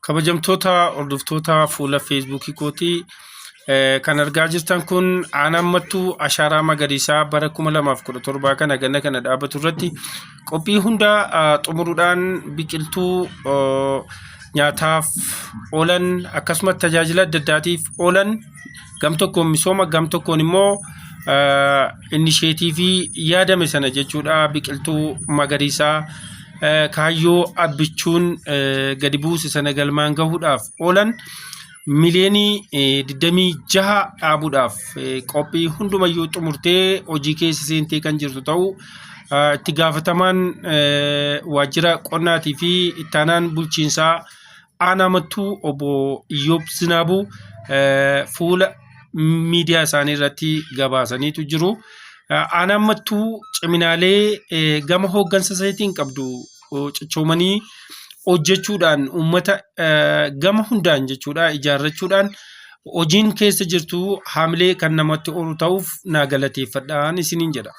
Kabajamtoota hordoftoota fuula feesbuukii kootii kan argaa jirtan kun aanaan mattuu ashaaraa magariisaa bara 2017 kana ganna kana dhaabbatu irratti qophii hunda xumuruudhaan biqiltuu nyaataaf oolan akkasumas tajaajila adda addaatiif oolan gam tokkoon misooma gam tokkoon immoo inisheetiivii yaadame sana jechuudha biqiltuu magariisaa kaayyoo abbichuun gadi buuse sana galmaan gahuudhaaf oolan miliyoonii 26 dhaabuudhaaf qophii hundumayyuu xumurtee hojii keessa seentee kan jirtu ta'uu itti gaafatamaan waajjira qonnaatii fi ittaanaan bulchiinsaa aanaa Mattuu obbo Iyyoob Zinaabuu fuula miidiyaa isaanii irratti gabaasaniitu jiru. Aanaan Mattuu ciminaalee gama hooggansa isaatiin qabdu cichoomanii hojjechuudhaan uummata gama hundaan jechuudha ijaarrachuudhaan hojiin keessa jirtu haamilee kan namatti oolu ta'uuf naa galateeffadhaan isiniin jedha.